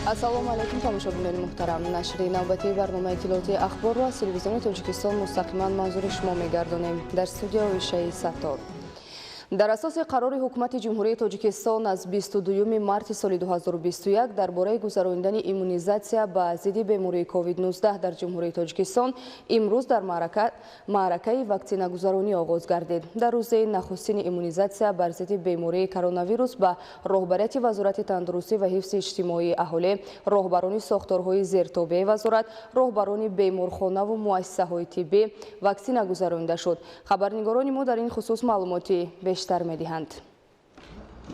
Ассалому алайкум, тамошобинони муҳтарам. Нашри навбатии барномаи иттилоотии Ахборро аз телевизиони Тоҷикистон мустақиман манзури шумо мегардонем. Дар студия Оишаи Саттор. Дар асоси қарори ҳукумати Ҷумҳурии Тоҷикистон аз 22 марти соли 2021 дар бораи гузаронидани иммунизатсия ба зидди бемории COVID-19 дар Ҷумҳурии Тоҷикистон имрӯз дар маъракаи ваксинагузаронӣ оғоз гардид. Дар рӯзи нахустини иммунизатсия бар зидди бемории коронавирус ба роҳбарияти Вазорати тандурустӣ ва ҳифзи иҷтимоии аҳолӣ, роҳбарони сохторҳои зертобеи вазорат, роҳбарони беморхонаву муассисаҳои тиббӣ ваксина гузаронида шуд. Хабарнигорони мо дар ин хусус маълумоти бештар медиҳанд.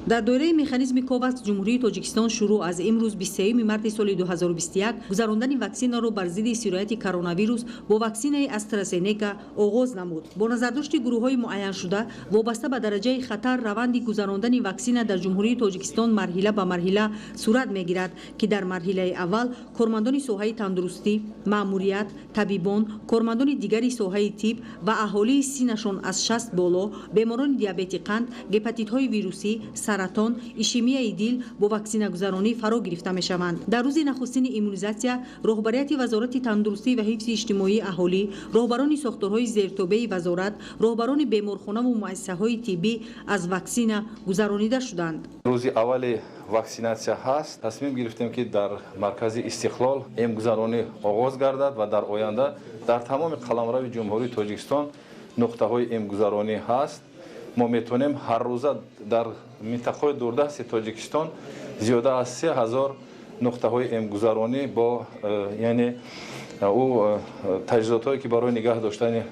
Дар доираи механизми КОВАКС Ҷумҳурии Тоҷикистон шурӯъ аз имрӯз, 23 марти соли 2021, гузарондани ваксинаро бар зидди сирояти коронавирус бо ваксинаи АстраЗенека оғоз намуд. Бо назардошти гурӯҳҳои муайяншуда вобаста ба дараҷаи хатар, раванди гузарондани ваксина дар Ҷумҳурии Тоҷикистон марҳила ба марҳила сурат мегирад, ки дар марҳилаи аввал кормандони соҳаи тандурустӣ, маъмурият, табибон, кормандони дигари соҳаи тиб ва аҳолии синнашон аз 60 боло, беморони диабети қанд, гепатитҳои вирусӣ, саратон, ишемияи дил бо ваксинагузаронӣ фаро гирифта мешаванд. Дар рӯзи нахустини иммунизатсия роҳбарияти Вазорати тандурустӣ ва ҳифзи иҷтимоии аҳолӣ, роҳбарони сохторҳои зертобеи вазорат, роҳбарони беморхонаву муассисаҳои тиббӣ аз ваксина гузаронида шуданд. Рӯзи аввали ваксинатсия ҳаст. Тасмим гирифтем, ки дар маркази Истиқлол эмгузаронӣ оғоз гардад ва дар оянда дар тамоми қаламрави Ҷумҳурии Тоҷикистон нуқтаҳои эмгузаронӣ ҳаст. Мо метавонем ҳаррӯза дар минтақаҳои дурдасти Тоҷикистон зиёда аз 3000 нуқтаҳои эмгузаронӣ бо яъне ӯ таҷҳизотҳое, ки барои нигаҳ доштани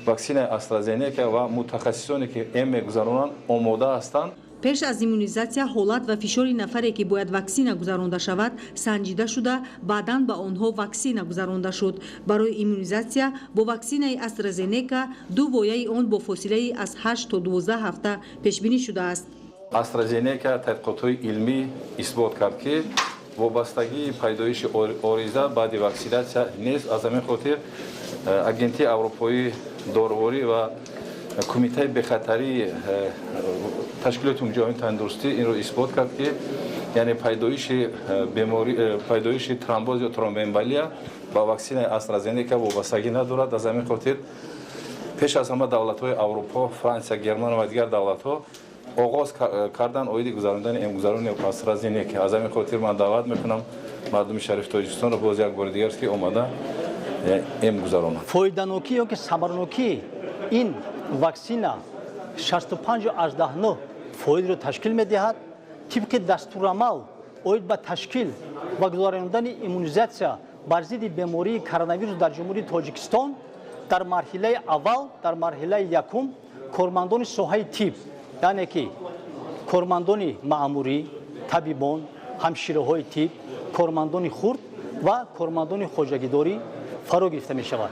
ваксинаи АстраЗенека ва мутахассисоне, ки эм мегузаронанд, омода ҳастанд. Пеш аз иммунизатсия ҳолат ва фишори нафаре, ки бояд ваксина гузаронда шавад, санҷида шуда, баъдан ба онҳо ваксина гузаронда шуд. Барои иммунизатсия бо ваксинаи АстраЗенека ду вояи он бо фосилаи аз 8 то 12 ҳафта пешбинӣ шудааст. АстраЗенека тадқиқотҳои илмӣ исбот кард, ки вобастагии пайдоиши ориза баъди ваксинатсия нест. Аз ҳамин хотир Агентии аврупоии доруворӣ ва Кумитаи бехатарии Ташкилоти умумиҷаҳонии тандурустӣ инро исбот кард, ки яъне пайдоиши тромбоз ё тромбоэмболия ба ваксинаи АстраЗенека вобастагӣ надорад. Аз ҳамин хотир пеш аз ҳама давлатҳои Аврупо, Франсия, Германия ва дигар давлатҳо оғоз кардан оиди гузарондани эмгузарони АстраЗенека. Аз ҳамин хотир ман даъват мекунам мардуми шарифи Тоҷикистонро боз як бори дигар, ки омада эм гузаронанд. Фоиданокӣ ё ки самарнокии ин ваксина 65,9 фоизро ташкил медиҳад. Тибқи дастурамал оид ба ташкил ва гузарондани иммунизатсия бар зидди бемории коронавирус дар Ҷумҳурии Тоҷикистон, дар марҳилаи аввал, дар марҳилаи якум кормандони соҳаи тиб, яъне ки кормандони маъмурӣ, табибон, ҳамшираҳои тиб, кормандони хурд ва кормандони хоҷагидорӣ фаро гирифта мешавад.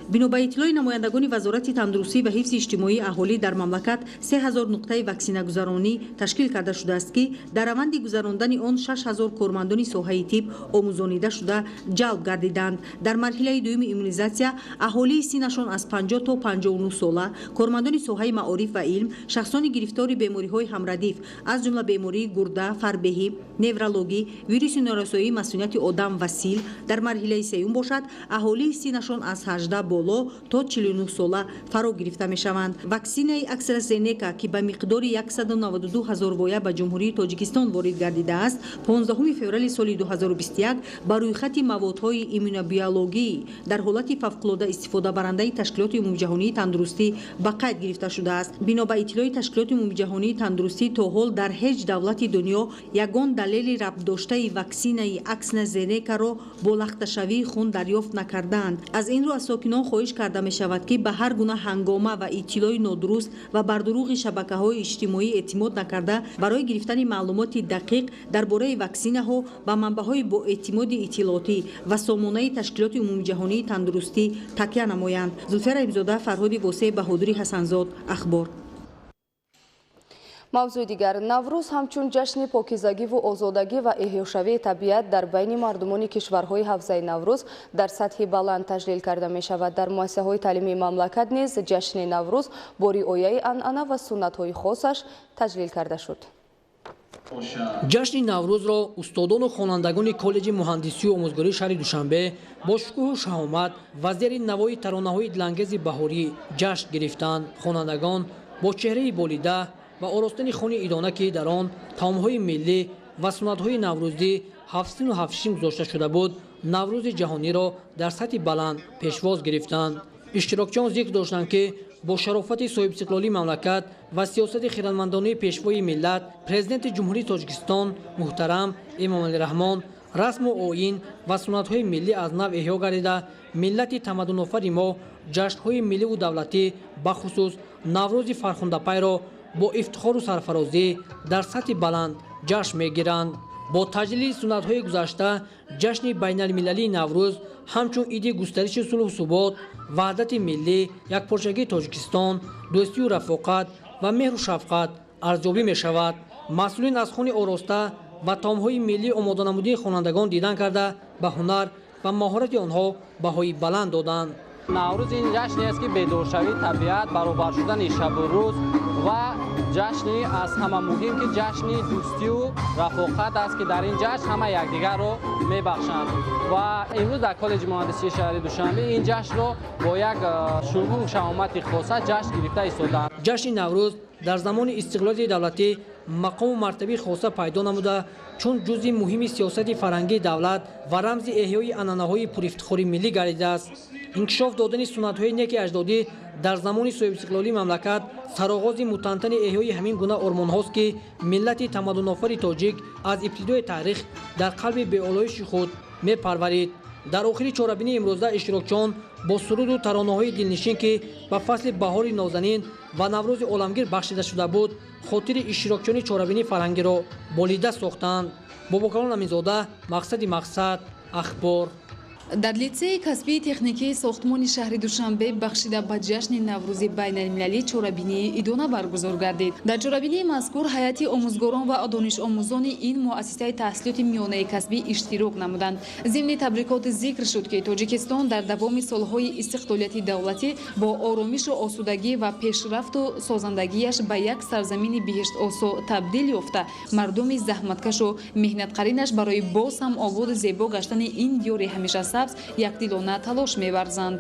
Бино ба иттилои намояндагони Вазорати тандурустӣ ва ҳифзи иҷтимоии аҳолӣ, дар мамлакат 3000 нуқтаи ваксинагузаронӣ ташкил карда шудааст, ки дар раванди гузарондани он 6000 кормандони соҳаи тиб омӯзонида шуда, ҷалб гардиданд. Дар марҳилаи дуюми иммунизатсия аҳолии синнашон аз 50 то 59 сола, кормандони соҳаи маориф ва илм, шахсони гирифтори бемориҳои ҳамрадиф, аз ҷумла бемории гурда, фарбеҳӣ, неврологӣ, вируси норасоии масунияти одам ва сил, дар марҳилаи сеюм бошад, аҳолии синнашон аз 18 боло то 49 сола фаро гирифта мешаванд. Ваксинаи АстраЗенека, ки ба миқдори 192 ҳазор воя ба Ҷумҳурии Тоҷикистон ворид гардидааст, 15 феврали соли 2021 ба рӯйхати маводҳои иммунобиологӣ дар ҳолати фавқулода истифодабарандаи Ташкилоти умумиҷаҳонии тандурустӣ ба қайд гирифта шудааст. Бино ба иттилои Ташкилоти умумиҷаҳонии тандурустӣ, то ҳол дар ҳеҷ давлати дунё ягон далели рабтдоштаи ваксинаи АстраЗенекаро бо лахташавии хун дарёфт накардаанд. Аз ин рӯ аз сокинон хоҳиш карда мешавад, ки ба ҳар гуна ҳангома ва иттилои нодуруст ва бардурӯғи шабакаҳои иҷтимоӣ эътимод накарда, барои гирифтани маълумоти дақиқ дар бораи ваксинаҳо ба манбаъҳои боэътимоди иттилоотӣ ва сомонаи Ташкилоти умумиҷаҳонии тандурустӣ такя намоянд. Зулфия Раҳимзода, Фарҳоди Восеъ, Баҳодури Ҳасанзод, Ахбор. Мавзӯи дигар. Наврӯз ҳамчун ҷашни покизагиву озодагӣ ва эҳёшавии табиат дар байни мардумони кишварҳои ҳавзаи Наврӯз дар сатҳи баланд таҷлил карда мешавад. Дар муассисаҳои таълимии мамлакат низ ҷашни Наврӯз бо риояи анъана ва суннатҳои хосаш таҷлил карда шуд. Ҷашни Наврӯзро устодону хонандагони коллеҷи муҳандисию омӯзгории шаҳри Душанбе бо шукӯҳу шаҳомат ва зери навои таронаҳои дилангези баҳорӣ ҷашн гирифтанд. Хонандагон бо чеҳраи болида ва оростани хони идона, ки дар он таомҳои миллӣ ва суннатҳои наврӯзӣ ҳафтсину ҳафтшин гузошта шуда буд, Наврӯзи ҷаҳониро дар сатҳи баланд пешвоз гирифтанд. Иштирокчиён зикр доштанд, ки бо шарофати соҳибистиқлолии мамлакат ва сиёсати хирадмандонаи пешвои миллат, президенти Ҷумҳурии Тоҷикистон муҳтарам Эмомалӣ Раҳмон, расму оин ва суннатҳои миллӣ аз нав эҳё гардида, миллати тамаддунофари мо ҷашнҳои милливу давлатӣ, бахусус Наврӯзи фархундапайро бо ифтихору сарфарозӣ дар сатҳи баланд ҷашн мегиранд. Бо таҷлили суннатҳои гузашта, ҷашни байналмилалии Наврӯз ҳамчун иди густариши сулҳу субот, ваҳдати миллӣ, якпорчагии Тоҷикистон, дӯстию рафоқат ва меҳру шафқат арзёбӣ мешавад. Масъулин аз хони ороста ва таомҳои миллӣ омоданамудии хонандагон дидан карда, ба ҳунар ва маҳорати онҳо баҳои баланд доданд. Наврӯз ин ҷашнест, ки бедоршавии табиат, баробар шудани шабу рӯз ва ҷашни аз ҳама муҳим, ки ҷашни дӯстию рафоқат аст, ки дар ин ҷашн ҳама якдигарро мебахшанд. Ва имрӯз дар коллеҷи муҳандисии шаҳри Душанбе ин ҷашнро бо як шукӯҳу шаҳомати хоса ҷашн гирифта истодаанд. Ҷашни Наврӯз дар замони истиқлолияти давлатӣ мақому мартабаи хоса пайдо намуда, чун ҷузъи муҳими сиёсати фарҳангии давлат ва рамзи эҳёи анъанаҳои пурифтихори миллӣ гардидааст. Инкишоф додани суннатҳои неки аҷдодӣ дар замони соҳибистиқлолии мамлакат сароғози мутантани эҳёи ҳамин гуна ормонҳост, ки миллати тамаддунофари тоҷик аз ибтидои таърих дар қалби беолоиши худ мепарварид. Дар охири чорабинии имрӯза иштирокчиён бо суруду таронаҳои дилнишин, ки ба фасли баҳори нозанин ва Наврӯзи оламгир бахшида шуда буд, хотири иштирокчиёни чорабинии фарҳангиро болида сохтанд. Бобокалон Аминзода, Мақсади мақсад, Ахбор. Дар литсеи касбии техникии сохтмони шаҳри Душанбе бахшида ба ҷашни Наврӯзи байналмилалӣ чорабинии идона баргузор гардид. Дар чорабинии мазкур ҳайати омӯзгорон ва донишомӯзони ин муассисаи таҳсилоти миёнаи касбӣ иштирок намуданд. Зимни табрикот зикр шуд, ки Тоҷикистон дар давоми солҳои истиқлолияти давлатӣ бо оромишу осудагӣ ва пешрафту созандагиаш ба як сарзамини биҳиштосо табдил ёфта, мардуми заҳматкашу меҳнатқаринаш барои боз ҳам ободу зебо гаштани ин диёри ҳамеша сабз якдилона талош меварзанд.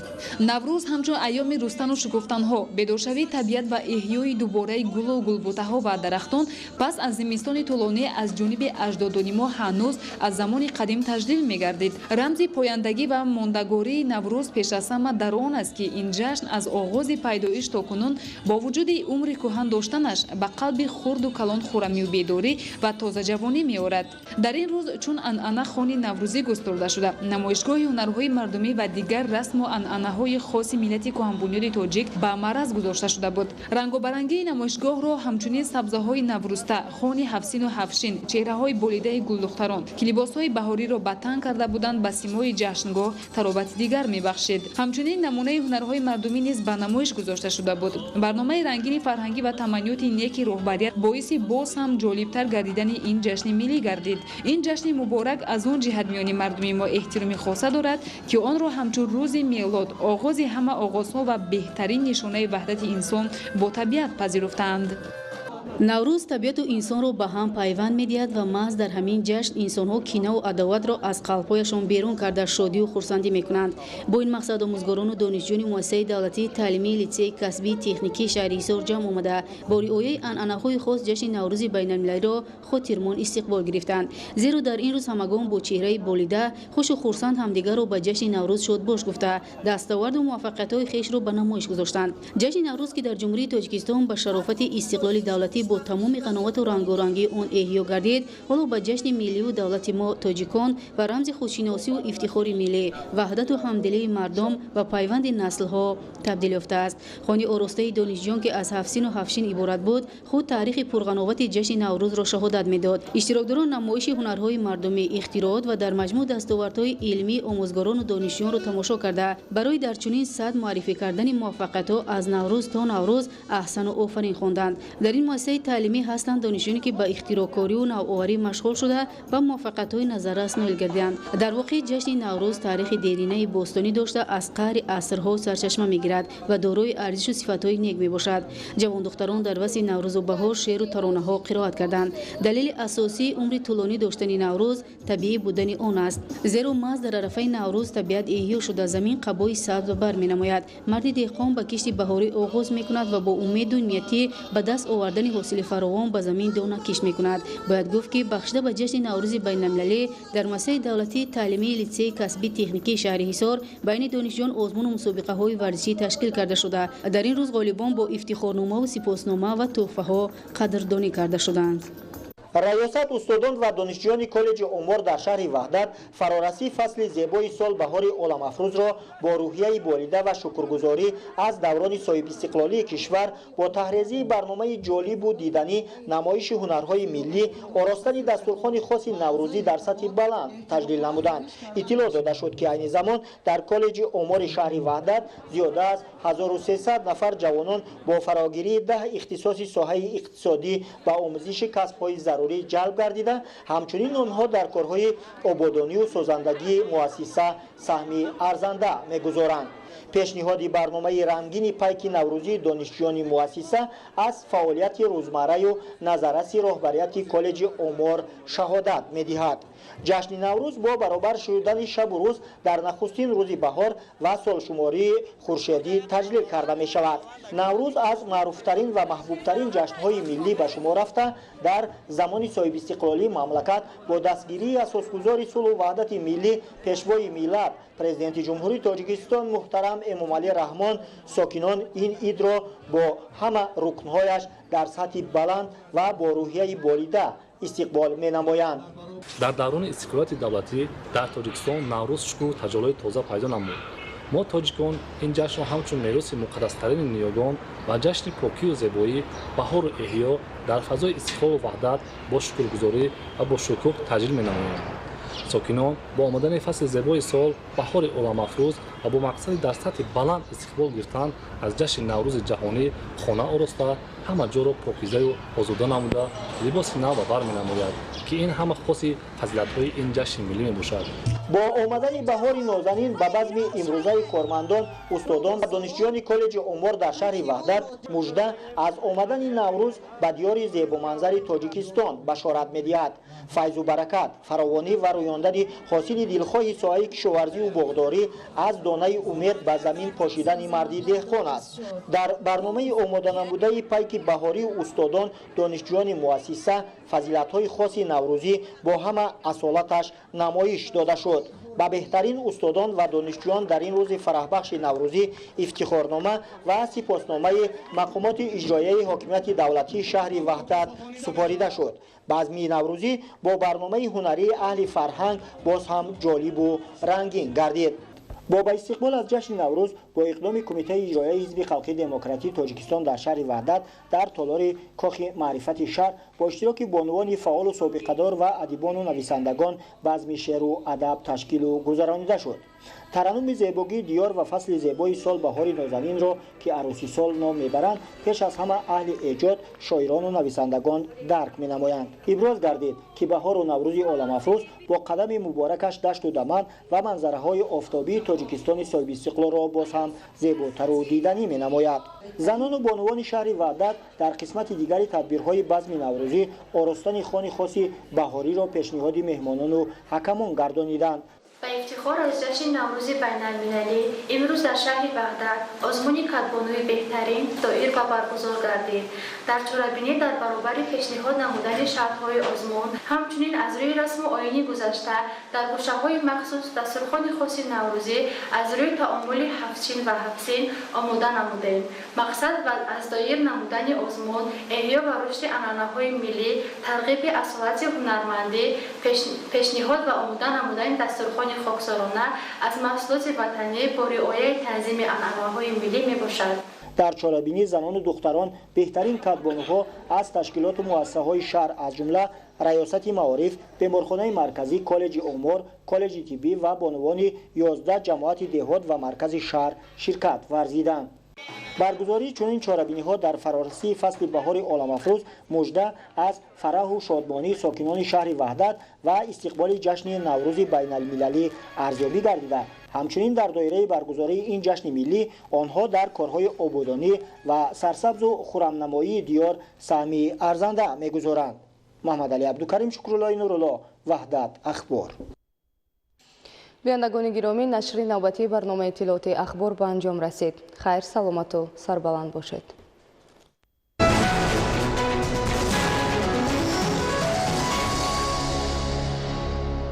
Наврӯз ҳамчун айёми рустану шукуфтанҳо, бедоршавии табиат ва эҳёи дубораи гулу гулбутаҳо ва дарахтон пас аз зимистони тӯлонӣ аз ҷониби аҷдодони мо ҳанӯз аз замони қадим таҷлил мегардид. Рамзи пояндагӣ ва мондагории Наврӯз пеш аз ҳама дар он аст, ки ин ҷашн аз оғози пайдоиш то кунун бо вуҷуди умри кӯҳан доштанаш ба қалби хурду калон хурамию бедорӣ ва тозаҷавонӣ меорад. Дар ин рӯз чун анъана хони наврӯзӣ густурда шуда, намоишгоҳи ҳунарҳои мардумӣ ва дигар расму анъанаҳои хоси миллати кӯҳанбунёди тоҷик ба маъраз гузошта шуда буд. Рангобарангии намоишгоҳро ҳамчунин сабзаҳои наврӯзта, хони ҳафсину ҳафшин, чеҳраҳои болидаи гулдухтарон, ки либосҳои баҳориро ба тан карда буданд, ба симои ҷашнгоҳ таровати дигар мебахшид. Ҳамчунин намунаи ҳунарҳои мардумӣ низ ба намоиш гузошта шуда буд. Барномаи рангини фарҳангӣ ва таманниёти неки роҳбарият боиси боз ҳам ҷолибтар гардидани ин ҷашни миллӣ гардид. Ин ҷашни муборак аз он ҷиҳат миёни мардуми мо эҳтироми хоса дорад, ки онро ҳамчун рӯзи мелод, оғози ҳама оғозҳо ва беҳтарин нишонаи ваҳдати инсон бо табиат пазируфтаанд. Наврӯз табиату инсонро ба ҳам пайванд медиҳад ва маҳз дар ҳамин ҷашн инсонҳо кинаву адоватро аз қалбҳояшон берун карда, шодию хурсандӣ мекунанд. Бо ин мақсад омӯзгорону донишҷӯёни муассисаи давлатии таълимии литсеи касбии техникии шаҳри Ҳисор ҷамъ омада, бо риояи анъанаҳои хос ҷашни Наврӯзи байналмилалиро хотирмон истиқбол гирифтанд. Зеро дар ин рӯз ҳамагон бо чеҳраи болида, хушу хурсанд ҳамдигарро ба ҷашни Наврӯз шодбош гуфта, дастоварду муваффақиятҳои хешро ба намоиш гузоштанд. Ҷашни Наврӯз, ки дар Ҷумҳурии Тоҷикистон ба шарофати истиқлоли давлатӣ бо тамоми ғановату рангорангии он эҳё гардид, ҳоло ба ҷашни миллию давлати мо тоҷикон ва рамзи худшиносиву ифтихори миллӣ, ваҳдату ҳамдилии мардум ва пайванди наслҳо табдил ёфтааст. Хони оростаи донишҷӯён, ки аз ҳафсину ҳафшин иборат буд, худ таърихи пурғановати ҷашни Наврӯзро шаҳодат медод. Иштирокдорон намоиши ҳунарҳои мардумӣ, ихтироот ва дар маҷмӯъ дастовардҳои илмии омӯзгорону донишҷӯёнро тамошо карда, барои дар чунин сатҳ муаррифӣ кардани муваффақиятҳо аз Наврӯз то Наврӯз аҳсану офарин хонданд. Дар ин муассиса муассисаи таълимӣ ҳастанд донишҷӯёне, ки ба ихтироъкорию навоварӣ машғул шуда, ба муваффақиятҳои назаррас ноил гардидаанд. Дар воқеъ ҷашни Наврӯз таърихи деринаи бостонӣ дошта, аз қаъри асрҳо сарчашма мегирад ва дорои арзишу сифатҳои нек мебошад. Ҷавондухтарон дар васфи Наврӯзу баҳор шеъру таронаҳо қироат карданд. Далели асосии умри тӯлонӣ доштани Наврӯз табиӣ будани он аст. Зеро маҳз дар арафаи Наврӯз табиат эҳё шуда, замин қабои сабз бар менамояд. Марди деҳқон ба кишти баҳорӣ оғоз мекунад ва бо умеду нияти ба даст овардани ҳосили фаровон ба замин дона кишт мекунад. Бояд гуфт, ки бахшида ба ҷашни Наврӯзи байналмилалӣ дар муассисаи давлатии таълимии литсеи касбии техникии шаҳри Ҳисор байни донишҷӯён озмуну мусобиқаҳои варзишӣ ташкил карда шуда. Дар ин рӯз ғолибон бо ифтихорномаву сипоснома ва тӯҳфаҳо қадрдонӣ карда шуданд. Раёсат, устодон ва донишҷӯёни коллеҷи омор дар шаҳри Ваҳдат фарорасии фасли зебои сол, баҳори оламафрӯзро бо рӯҳияи болида ва шукргузорӣ аз даврони соҳибистиқлолии кишвар бо таҳрезии барномаи ҷолибу диданӣ, намоиши ҳунарҳои миллӣ, оростани дастурхони хоси наврӯзӣ дар сатҳи баланд таҷлил намуданд. Иттилоъ дода шуд, ки айни замон дар коллеҷи омори шаҳри Ваҳдат зиёда аз 1300 нафар ҷавонон бо фарогирии 10 ихтисоси соҳаи иқтисодӣ ба омӯзиши касбҳои зарурӣ ҷалб гардида, ҳамчунин онҳо дар корҳои ободонию созандагии муассиса саҳми арзанда мегузоранд. Пешниҳоди барномаи рангини пайки наврӯзии донишҷӯёни муассиса аз фаъолияти рӯзмарраю назарраси роҳбарияти коллеҷи омор шаҳодат медиҳад. Ҷашни Наврӯз бо баробар шудани шабу рӯз дар нахустин рӯзи баҳор ва солшумории хуршедӣ таҷлил карда мешавад. Наврӯз аз маъруфтарин ва маҳбубтарин ҷашнҳои миллӣ ба шумор рафта, дар замони соҳибистиқлолии мамлакат бо дастгирии асосгузори сулҳу ваҳдати миллӣ, пешвои миллат, президенти Ҷумҳурии Тоҷикистон муҳтарам Эмомалӣ Раҳмон сокинон ин идро бо ҳама рукнҳояш дар сатҳи баланд ва бо рӯҳияи болида истиқбол менамоянд. Дар даврони истиқлолияти давлатӣ дар Тоҷикистон Наврӯз шукӯҳу таҷаллои тоза пайдо намуд. Мо, тоҷикон, ин ҷашнро ҳамчун мероси муқаддастарини ниёгон ва ҷашни покию зебоӣ, баҳору эҳё дар фазои истиқлолу ваҳдат бо шукргузорӣ ва бо шукӯҳ таҷлил менамоем. Сокинон бо омадани фасли зебои сол, баҳори оламафрӯз ва бо мақсади дар сатҳи баланд истиқбол гирифтан аз ҷашни Наврӯзи ҷаҳонӣ хона ороста, ҳама ҷоро покизаю озода намуда, либоси нав ба бар менамояд, ки ин ҳама хоси фазилатҳои ин ҷашни миллӣ мебошад. Бо омадани баҳори нозанин ба базми имрӯзаи кормандон, устодон ва донишҷӯёни коллеҷи омор дар шаҳри Ваҳдат мужда аз омадани Наврӯз ба диёри зебоманзари Тоҷикистон башорат медиҳад. Файзу баракат, фаровонӣ ва рӯёндани ҳосили дилхоҳи соҳаи кишоварзию боғдорӣ аз донаи умед ба замин пошидани марди деҳқон аст. Дар барномаи омоданамудаи пайки баҳории устодон, донишҷӯёни муассиса фазилатҳои хоси наврӯзӣ бо ҳама асолаташ намоиш дода шуд. Ба беҳтарин устодон ва донишҷӯён дар ин рӯзи фараҳбахши наврӯзӣ ифтихорнома ва сипосномаи мақомоти иҷроияи ҳокимияти давлатии шаҳри Ваҳдат супорида шуд. Базми наврӯзӣ бо барномаи ҳунарии аҳли фарҳанг боз ҳам ҷолибу рангин гардид. Бо ба истиқбол аз ҷашни Наврӯз бо иқдоми Кумитаи иҷроияи Ҳизби халқии демократии Тоҷикистон дар шаҳри Ваҳдат дар толори Кохи маърифати шаҳр бо иштироки бонувони фаъолу собиқадор ва адибону нависандагон базми шеъру адаб ташкилу гузаронида шуд. Тараннуми зебогии диёр ва фасли зебои сол, баҳори нозанинро, ки арӯси сол ном мебаранд, пеш аз ҳама аҳли эҷод, шоирону нависандагон дарк менамоянд. Иброз гардид, ки баҳору Наврӯзи оламафрӯз бо қадами муборакаш дашту даман ва манзараҳои офтобии Тоҷикистони соҳибистиқлолро боз ҳам зеботару диданӣ менамояд. Занону бонувони шаҳри Ваҳдат дар қисмати дигари тадбирҳои базми наврӯзӣ оростани хони хоси баҳориро пешниҳоди меҳмонону ҳакамон гардониданд. Ба ифтихор аз ҷашни Наврӯзи байналмилалӣ имрӯз дар шаҳри Ваҳдат озмуни кадбонуи беҳтарин доир ва баргузор гардид. Дар чорабинӣ дар баробари пешниҳод намудани шартҳои озмун, ҳамчунин аз рӯи расму оини гузашта дар гӯшаҳои махсус дастурхони хоси наврӯзӣ аз рӯи таомули ҳафтчин ва ҳафтсин омода намудем. Мақсад аз доир намудани озмун эҳё ва рушди анъанаҳои миллӣ, тарғиби асолати ҳунармандӣ, пешниҳод ва омода намудани дастурхони хоксорона аз маҳсулоти ватанӣ бо риояи танзими анъанаҳои миллӣ мебошад. Дар чорабинӣ занону духтарон, беҳтарин кадбонуҳо аз ташкилоту муассисаҳои шаҳр, аз ҷумла раёсати маориф, беморхонаи марказӣ, коллеҷи омор, коллеҷи тиббӣ ва бонувони 11 ҷамоати деҳот ва маркази шаҳр ширкат варзиданд. Баргузории чунин чорабиниҳо дар фарорасии фасли баҳори оламафрӯз мужда аз фараҳу шодмонии сокинони шаҳри Ваҳдат ва истиқболи ҷашни Наврӯзи байналмилалӣ арзёбӣ гардида, ҳамчунин дар доираи баргузории ин ҷашни миллӣ онҳо дар корҳои ободонӣ ва сарсабзу хурамнамоии диёр саҳми арзанда мегузоранд. Маҳмадалӣ Абдукарим, Шукруллои Нурулло, Ваҳдат Ахбор. Бинандагони гиромӣ, нашри навбатии барномаи иттилоотии Ахбор ба анҷом расид. Хайр, саломату сарбаланд бошед.